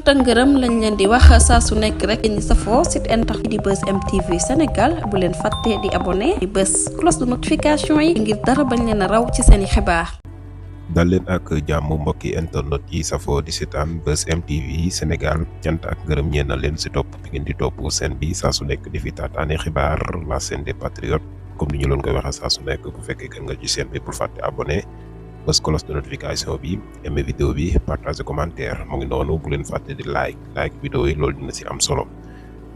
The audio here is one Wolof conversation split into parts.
tëngërëm lañ leen di wax saa su nekk rek ñi safoo site internet di Buzz M TV Sénégal bu leen fàtte di abonné di bës cloche de notification yi ngir dara bañ leen a raw ci seeni xibaar. dal leen ak jàmm mbokki internet yi safoo di seetaan Buzz M TV Sénégal cant ak ngërëm ñeen na leen si topp bi ngeen di topp seen bi saa su nekk di fi taataane xibaar la chaîne des patriotes comme ni ñu leen koy waxee saa su nekk bu fekkee gën nga ci chaîne bi pour fàtte abonné bës cloche de notification bi aimé vidéo bi partage commentaire mu ngi noonu bu leen fàtte di like vidéo yi loolu dina si am solo.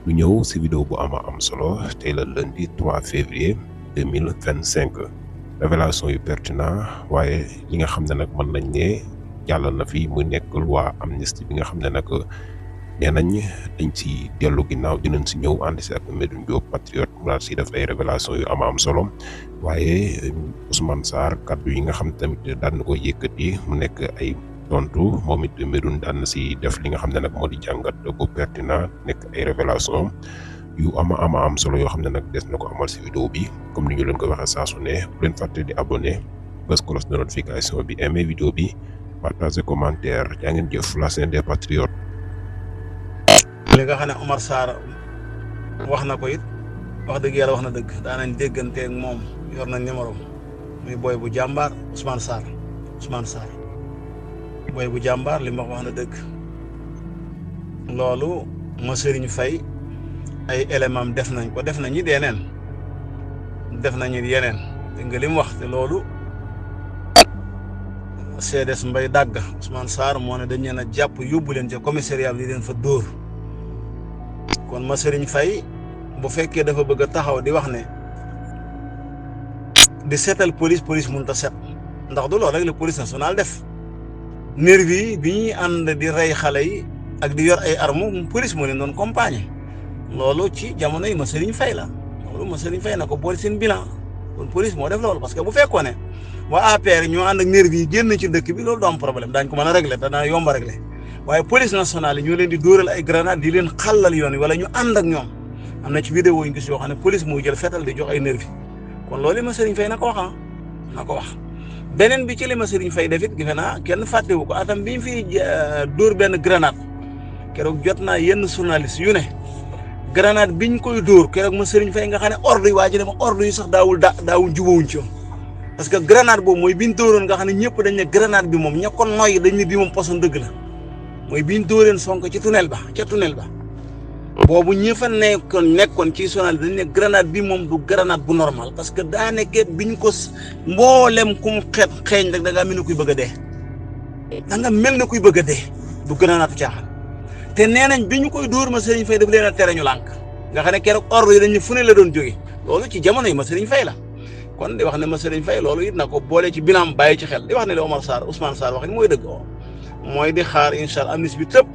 ñu ñëw si vidéo bu am solo tey la lundi 3 février 2025 révélation yu pertinent waaye li nga xam ne nag mën nañ ne jàll na fi muy nekk loi amnistie bi nga xam ne nag nee nañ dañ si dellu ginnaaw dinañ si ñëw ànd si ak Medoune Diop patriote mu daal si def ay révélation yu am solo waaye Ousmane Sarr kaddu yi nga xam tamit daan na ko yëkkati mu nekk ay tontu moom it Medoune daan na si def li nga xam ne nag moo di jàngat bu pertinent nekk ay révélation yu am solo yoo xam ne nag des na ko amal si vidéo bi comme ni ñu leen ko waxee saa su ne bu leen fàtte di abonné bës cloche de notification bi aimé vidéo bi partager commentaire yaa ngeen jëf la chaîne des patriotes. li nga xam ne Omar Sarr wax na ko it wax dëgg yàlla wax na dëgg daanañ dégganteeg moom yor nañ numéro muy boy bu jàmbaar Ousmane Sarr boy bu jàmbaar li ma wax na dëgg loolu ma Serigne Faye ay élément def nañ ko def nañu yeneen def nga li mu wax te loolu CDS Mbay dàgg Ousmane Sarr moo ne dañ leen a jàpp yóbbu leen ca commissariat bi di leen fa dóor kon ma Serigne Faye bu fekkee dafa bëgg a taxaw di wax ne di seetal police mënut a set ndax du loolu rek la police nationale def nervi yi bi ñuy ànd di rey xale yi ak di yor ay armes police moo leen doon compagnie loolu ci jamono yi ma Serigne Faye la loolu ma Serigne Faye na ko boole seen bilan kon police moo def loolu parce que bu fekkoon ne waa APR ñoo ànd ak nervi yi génn ci dëkk bi loolu du am problème daañ ko mën a régler danaa yomb a régler waaye police nationale yi ñoo leen di dóoral ay grenade di leen xàllal yoon wi wala ñu ànd ak ñoom am na ci vidéo yi gis yoo xam ne police mooy jël fetal di jox ay nervi kon loolu li ma Serigne Faye na ko wax na ko wax beneen bi ci li ma Serigne Faye def it defe naa kenn fàttewu ko atam bi ñu fi dóor benn grenade keroog jot naa yenn journaliste yu ne grenade biñ koy dóor keroog ma Serigne Faye nga xam ne ordre yi waa ji dama ordre yi sax daawul jubawuñ ci parce que grenade boobu mooy biñ dóoroon nga xam ne ñëpp dañ ne grenade bi moom ña ko noyyi dañ ne bii moom poson dëgg la mooy biñ dóoreen Sonko ca tunnel ba boobu ñi fa nekkoon ci sonal dañ ne grenade bi moom du grenade bu normal parce que daa nekkee biñ ko mboolem kum xeeñ rek da ngaa mel ne kuy bëgg a dee du grenade caaxaan te nee nañ bi ñu koy dóor ma Serigne Faye daf leen a tere ñu lànk nga xam ne keroog ordre yi dañ ne fu ne la doon jóge loolu ci jamono yi ma Serigne Faye la kon di wax ne ma Serigne Faye loolu it na ko boole ci bilan bàyyi ci xel di wax ne la Ousmane Sarr wax ni mooy dëgg mooy di xaar incha allah amnistie bi tëb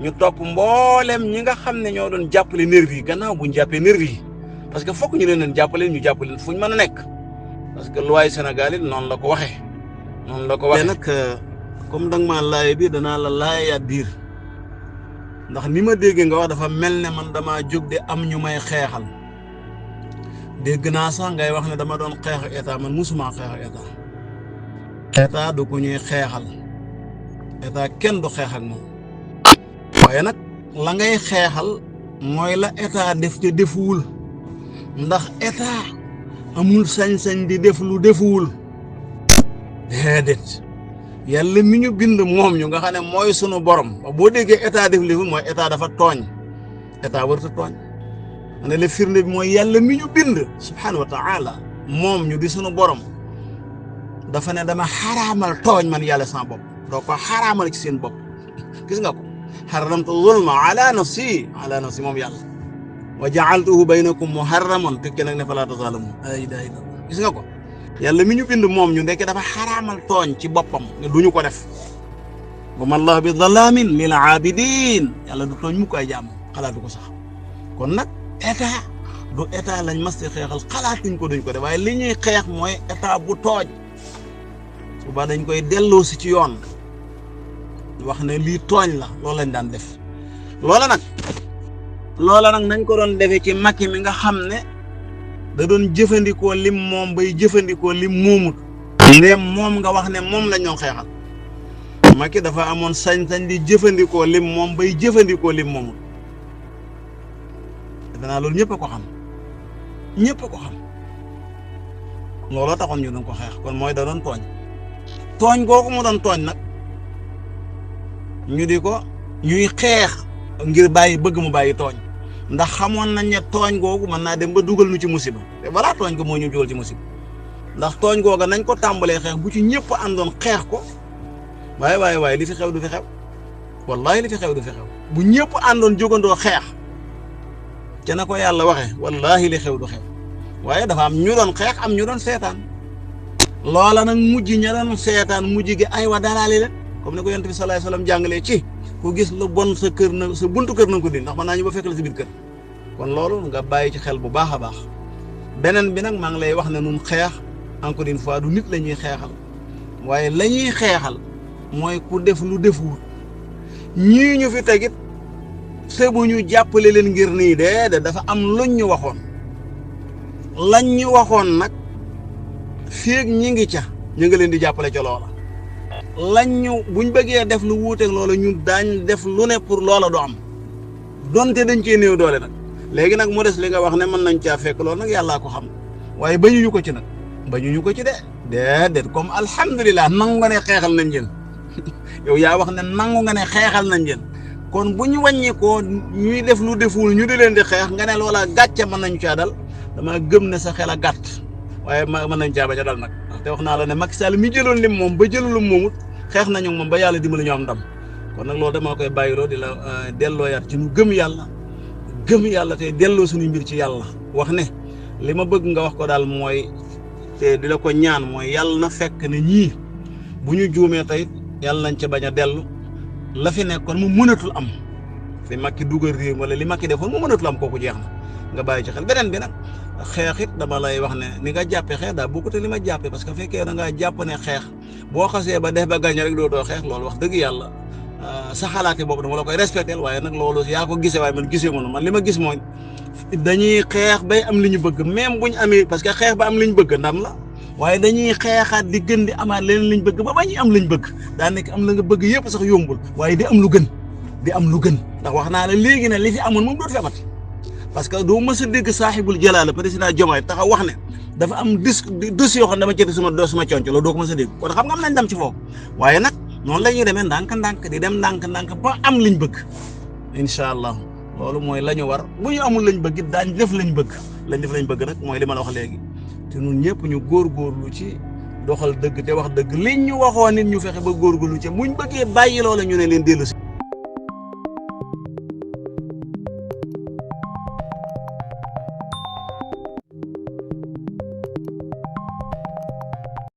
ñu topp mboolem ñi nga xam ne ñoo doon jàppale nervi yi gannaaw bu ñu jàppee nervi yi parce que fokk ñu leen jàppale fu ñu mën a nekk parce que loi Sénégal it noonu la ko waxee. nag comme danga maa laaye biir danaa la laayaat biir ndax ni ma déggee nga wax dafa mel ne man damaa jóg de am ñu may xeexal dégg naa sax ngay wax ne dama doon xeex ak état man musuma xeex ak état du ko ñuy xeexal état kenn du xeex ak moom waaye nag la ngay xeexal mooy la état def te defuwul ndax état amul sañ-sañ di def lu defuwul déedéet yàlla mi ñu bind moom ñu nga xam ne mooy sunu borom boo déggee état def liful mooy état dafa tooñ état warta tooñ ma ne la firnde bi mooy yàlla mi ñu bind subhanahu wa taala moom ñu di sunu borom dafa ne dama xaraamal tooñ man yàlla sama bopp doo ko xaraamal ci seen bopp gis nga ko xaramtu zulma ala nafsi moom yàlla wa jaaltuhu baynakum muharraman tekke nag ne falaa tazalamu gis nga ko yàlla mi ñu bind moom ñu ndekk dafa xaraamal tooñ ci boppam ne duñu ko def wa ma allah bi zalamin lil abidin yàlla du tooñ mukk ay jàmm xalaatu ko sax kon nag état lañ mas di xeexal xalaatuñ ko duñ ko def waaye li ñuy xeex mooy état bu tooñ suba dañ koy delloo si ci yoon wax ne lii tooñ la loolu lañ daan def loola nag nañ ko doon defee ci Macky mi nga xam ne da doon jëfandikoo lim moom bay jëfandikoo lim moomut ndéem moom nga wax ne moom lañ doon xeexal Macky dafa amoon sañ-sañ di jëfandikoo lim moom bay jëfandikoo lim moomul defe naa loolu ñëpp a ko xam looloo taxoon ñu doon ko xeex kon mooy da doon tooñ googu mu doon tooñ nag ñuy xeex ngir bëgg mu bàyyi tooñ ndax xamoon nañ ne tooñ googu mën naa dem ba dugal nu ci musiba te balaa tooñ ko moo ñu dugal ci musiba ndax tooñ googa nañ ko tàmbalee xeex bu ci ñëpp àndoon xeex ko waaye li fi xew du fi xew wallahi li fi xew du fi xew bu ñëpp àndoon jógandoo xeex ca na ko yàlla waxee wallahi li xew du xew waaye dafa am ñu doon xeex am ñu doon seetaan loola nag mujj ña doon seetaan mujj gi ay wa dalaali leen comme ni ko yonent bi sallallahu alayhi wasallam jàngalee ci ku gis lu bon sa kër na sa buntu kër na ko di ndax mën naa ñu ba fekk la si biir kër kon loolu nga bàyyi ci xel bu baax a baax beneen bi nag maa ngi lay wax ne nun xeex encore une fois du nit la ñuy xeexal waaye la ñuy xeexal mooy ku def lu defuwut ñii ñu fi tegit sebu ñu jàppale leen ngir nii de dafa am luñ ñu waxoon lañ ñu waxoon nag féeg ñi ngi ca ñu ngi leen di jàppale ca loola lañ ñu buñ bëggee def lu wuuteeg loola ñun daañ def lu ne pour loola du am donte dañ cee néew doole nag léegi nag mu des li nga wax ne mën nañ caa fekk loolu nag yàllaa ko xam waaye bañuñu ko ci nag bañuñu ko ci déedéet comme alhamdulilah nangu nga ne xeexal nañ leen yow yaa wax ne nangu nga ne xeexal nañ leen kon bu ñu wàññi ko ñuy def lu deful ñu di leen di xeex nga ne loola gàcce mën nañu caa dal dama gëm ne sa xel a gàtt waaye mën nañ caa bañ a dal nag te wax naa la ne Macky Sall mi jëloon lim moom ba jëlulum moomut xeex nañu moom ba yàlla dimbali ñu am ndam kon nag loolu dama koy bàyyiloo di la delloo yaat ci ñu gëm yàlla te delloo suñu mbir ci yàlla wax ne li ma bëgg nga wax ko daal mooy te di la ko ñaan mooy yàlla na fekk ne ñii bu ñu juumee tey yàlla nañ ca bañ a dellu la fi nekkoon mu mënatul am fi Macky dugal réew wala li Macky defoon mu mënatul am kooku jeex na nga bàyyi ci xel beneen bi nag xeex it dama lay wax ne ni nga jàppee xeex daa bokkute li ma jàppee parce que fekkee da ngaa jàpp ne xeex boo xasee ba def ba gañ rek doo xeex loolu wax dëgg yàlla sa xalaate boobu dama la koy respecté waaye nag loolu yaa ko gisee waaye man gisee ma man li ma gis mooy dañuy xeex bay am li ñu bëgg même buñ amee parce que xeex ba am li ñu bëgg ndam la waaye dañuy xeexaat di gën di amaat leneen liñ bëgg ba bañuy am liñ bëgg daa nekk am la nga bëgg yëpp sax yombul waaye di am lu gën ndax wax naa la léegi ne li fi amoon moom dootu fi amati parce que doo mës a dégg saaxibul jalaala président Diomaye taxaw wax ne dafa am dossier yoo xam ne dama ceti suma conc loolu doo ko mës a dégg kon xam nga am nañ dem ci foofu waaye nag noonu la ñuy demee ndànk-ndànk di dem ndànk-ndànk ba am liñ bëgg incha allah loolu mooy la ñu war bu ñu amul lañ bëgg it daañ def lañ bëgg nag mooy li ma la wax léegi te ñun ñëpp ñu góorgóorlu ci doxal dëgg te wax dëgg liñ ñu waxoon nit ñu fexe ba góorgóorlu ci muñ bëggee bàyyi loola ñu ne leen dellu si